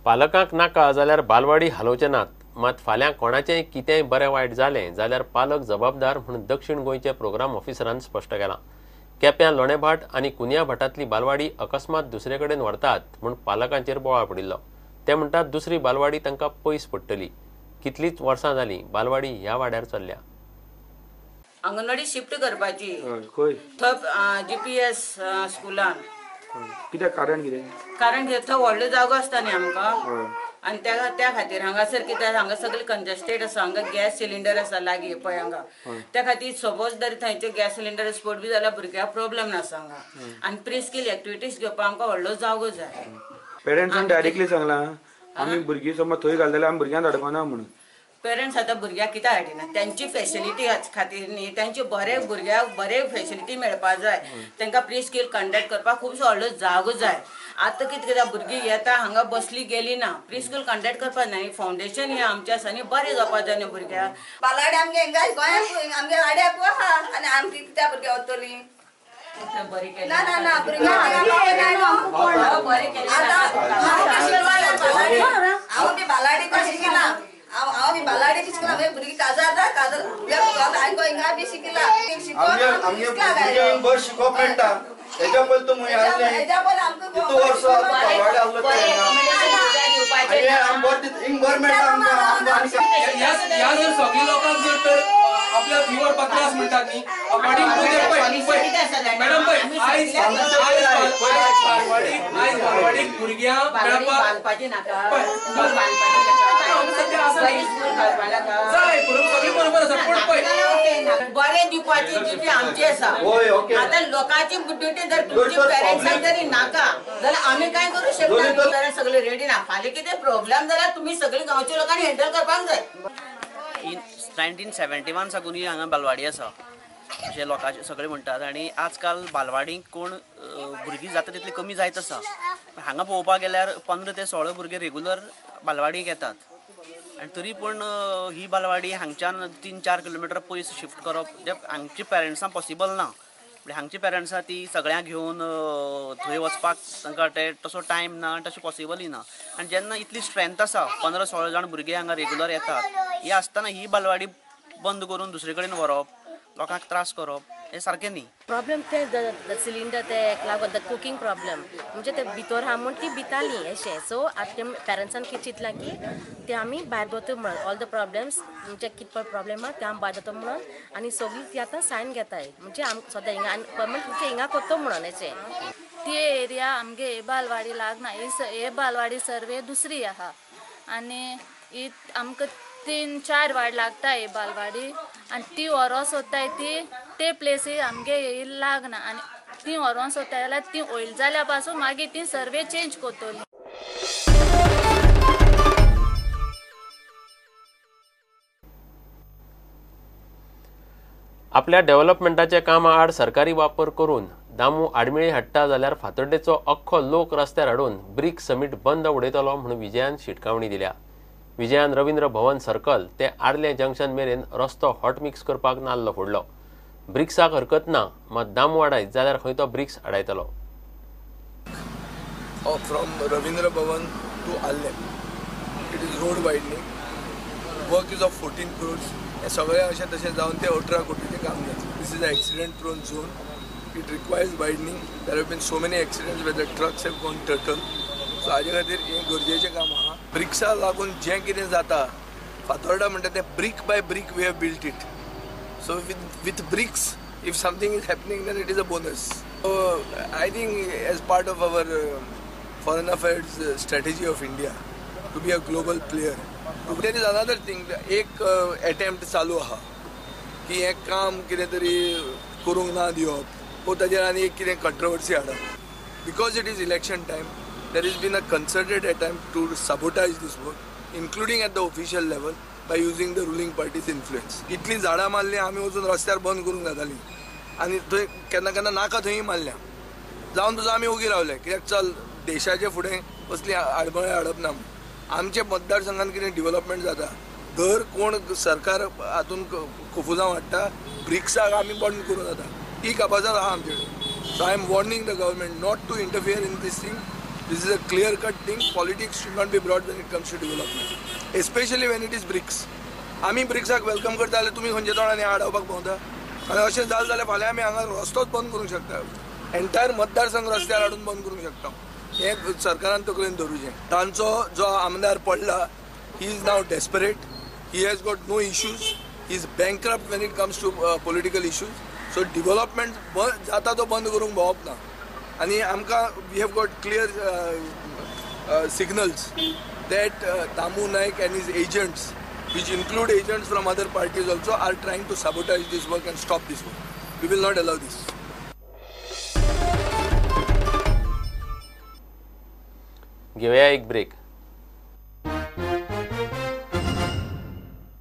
पालकांक नाका जाल्यार बालवाडी हालोवचे नात, मात फाल्यां कोणाचेंय कितेंय बरें वायट जालें जाल्यार पालक जबाबदार म्हूण दक्षिण गोंयचे प्रोग्राम ऑफिसरान स्पश्ट केलां. केप्यां लोणेभाट आनी कुनियाभाटांतली बालवाडी अकस्मात दुसरे कडेन व्हरतात म्हूण पालकांचेर बोवाळ पडिल्लो. ते म्हणटात दुसरी बालवाडी तांकां पयस पडटली. कितलींच वर्सां जालीं बालवाडी ह्या वाड्यार चल्ल्या. अंगणवाडी शिफ्ट करपाची थंय जीपीएस स्कुलान. कित्याक कारण कितें? कारण कितें थंय व्हडलो जागो आसता न्ही आमकां, आनी त्या खातीर हांगासर कित्याक हांगा सगळें कंजस्टेड आसा, हांगा गॅस सिलिंडर आसा लागीं पळय हांगा, त्या खातीर सपोज जर थंयचे गॅस सिलिंडर स्फोट बी जाल्यार भुरग्यांक प्रॉब्लेम नासा हांगा. आनी प्री स्किल एक्टिविटीज घेवपाक आमकां व्हडलो जागो जाय. पेरंट्सान डायरेक्टली सांगलां आमी भुरगीं समज थंय घालतले आमी भुरग्यांक धाडपाना म्हणून. पेरंट्स आतां भुरग्यांक कित्याक हाडिना, त्यांची फेसिलिटी खातीर न्ही, त्यांचे बरे भुरग्यांक बरे फेसिलिटी मेळपाक जाय, तांकां प्री स्किल कंडक्ट करपाक खुबसो व्हडलो जागो जाय. आतां कितें कितें भुरगीं येता हांगा बसली गेली ना, प्री स्कूल कंडक्ट करपाक न्ही, फावंडेशन हें आमचें आसा न्ही, बरें जावपाक जाय न्ही भुरग्यांक. बालवाडी आमगे हिंगा गोंयांत आमगे वाड्याक आहा आनी आमची त्या भुरग्यां वतलीं. ना ना ना भुरग्यांक हांव बी बालवाडी शिकला, हांव बी बालवाडी शिकला, भुरगीं काजार काजार हिंगा बी शिकला. आमगे बरें शिकोवप मेळटा हेच्या पयलीं तूं मुंय आसलें कितू वर्सां बालवाडी आसलो हिंग बरें मेळटा आमकां. ह्या जर सगळ्या लोकांक जर तर आपल्या व्यूवर त्रास म्हणटात न्ही, अकॉर्डिंग टू मॅडम पळय आयज आयज बालवाडीक भुरग्यांक मेळपाक जाय, सगळीं बरोबर आसा, पूण पळय बरें दिवपाची ड्युटी आमची आसा. आतां लोकांची ड्युटी जर तुमची पेरंट्सांक जरी नाका जाल्यार आमी कांय करूं शकना. पेरंट्स सगळे रेडी ना, फाल्यां कितें प्रॉब्लेम जाल्यार तुमी सगळे गांवच्या लोकांनी हँडल करपाक जाय. 1971 साकून ही हांगा बालवाडी आसा अशें लोकांचे सगळे म्हणटात, आनी आजकाल बालवाडीक कोण भुरगीं जाता तितली कमी जायत आसा. हांगा पळोवपाक गेल्यार 15 ते 16 भुरगे रेगुलर बालवाडीक येतात, आनी तरी पूण ही बालवाडी हांगच्यान 3-4 किलोमिटर पयस शिफ्ट करप तें हांगच्या पेरंट्सांक पॉसिबल ना. म्हणजे हांगची पेरंट्सां ती सगळ्यांक घेवन थंय वचपाक तांकां ते तसो टायम ना, तशें पॉसिबलय ना. आनी जेन्ना इतली स्ट्रेंथ आसा, 15-16 जाण भुरगे हांगा रेगुलर येतात, हे आसतना ही बालवाडी बंद करून दुसरे कडेन व्हरप, लोकांक त्रास करप हें सारकें न्ही. प्रॉब्लेम ते सिलिंडर ते लागून कुकींग प्रॉब्लेम म्हणजे ते भितर आहा म्हूण ती भिताली अशें. सो आतां पेरंट्सान कितें चिंतलां की ते आमी भायर दवरता म्हणून ऑल the problems म्हणजे कितें प्रॉब्लेम आहा ते आमी भायर दवरता म्हणून, आनी सगळीं ती आतां सायन घेताय म्हणजे आम सद्या हिंगा आनी परमनंट म्हणजे हिंगा करता म्हणून अशें. ती एरिया आमगे हे बालवाडी लागना, हे बालवाडी सर्वे दुसरी आहा आनी ही आमकां 3-4 वाड लागता ही बालवाडी, आनी ती व्हरों सोदताय ती ते प्लेसी आमगे ही लागना, आनी ती व्हरों सोदताय जाल्यार ती वयल जाल्या पासून मागीर ती सर्वे चेंज करतली. आपल्या डेव्हलपमेंटाच्या कामा आड सरकारी वापर करून दामू आडमेळी हाडटा जाल्यार फातोड्डेचो अख्खो लोक रस्त्यार हाडून ब्रिक समीट बंद उडयतलो म्हूण विजयान शिटकावणी दिल्या. विजयान रवींद्र भवन सर्कल ते आर्ले जंक्शन मेरेन रस्तो हॉट मिक्स करपाक नाल्ल फोडलो. ब्रिक्साक हरकत ना, मात दामू आडायत जाल्यार खंय तो ब्रिक्स आडायतलो. From Ravindra Bhavan to Arlem it is road widening, work is of 14 crores. हे सगळें अशें तशें जावन ते 18 कोटीचें काम जातलें. This is a accident prone zone, it requires widening. There have been so many accidents where the trucks have gone turtle. So हाजे खातीर हें गरजेचें काम आहा. ब्रिक्सा लागून जें कितें जाता फातोर्डा म्हणटा तें brick by brick we have built it. So with bricks if something is happening then it is a bonus. So I think as part of our foreign affairs strategy of India to be a global player. There is another thing, एक attempt चालू आहा की हें काम कितें तरी करूंक ना दिवप वो ताजेर आनी एक कितें कंट्रोवर्सी हाडप. Because it is election time, there has been a concerted attempt to sabotage this work, including at the official level, by using the ruling party's influence. इतली झाडां मारली आमी वचून रस्त्यार बंद करूंक जाताली, आनी थंय केन्ना केन्ना नाका थंय मारल्या जावन तुजो आमी ओगी रावले कित्याक चल देशाचे फुडें कसली आडमेळी हाडप ना. आमच्या मतदारसंघात कितें डेव्हलपमेंट जाता, दर कोण सरकार हातून कोफुजांव हाडटा, ब्रिक्साक आमी बंद करूंक जाता, ती कापाजाद आहा आमचे कडेन. So I am warning the government not to interfere in this thing. This is a clear cut thing. Politics should not be brought when it comes to development, especially when it is bricks. आमी ब्रिक्साक welcome करता जाल्यार तुमी खंयच्या तोंडांनी आडावपाक भोंवता? आनी अशें जालें जाल्यार फाल्यां आमी हांगा रस्तोच बंद करूंक शकता, एंटायर मतदारसंघ रस्त्यार हाडून बंद करूंक शकता. हें सरकारान तकलेन धरूचें. तांचो जो आमदार पडला, he is now desperate, he has got no issues, he is bankrupt when it comes to political issues. So development जाता तो बंद करूंक भोंवप ना. आनी आमकां we have got clear signals that Damu Naik and his agents, which include agents from other parties also, are trying to sabotage this work and stop this work. We will not allow this. घेवया एक break.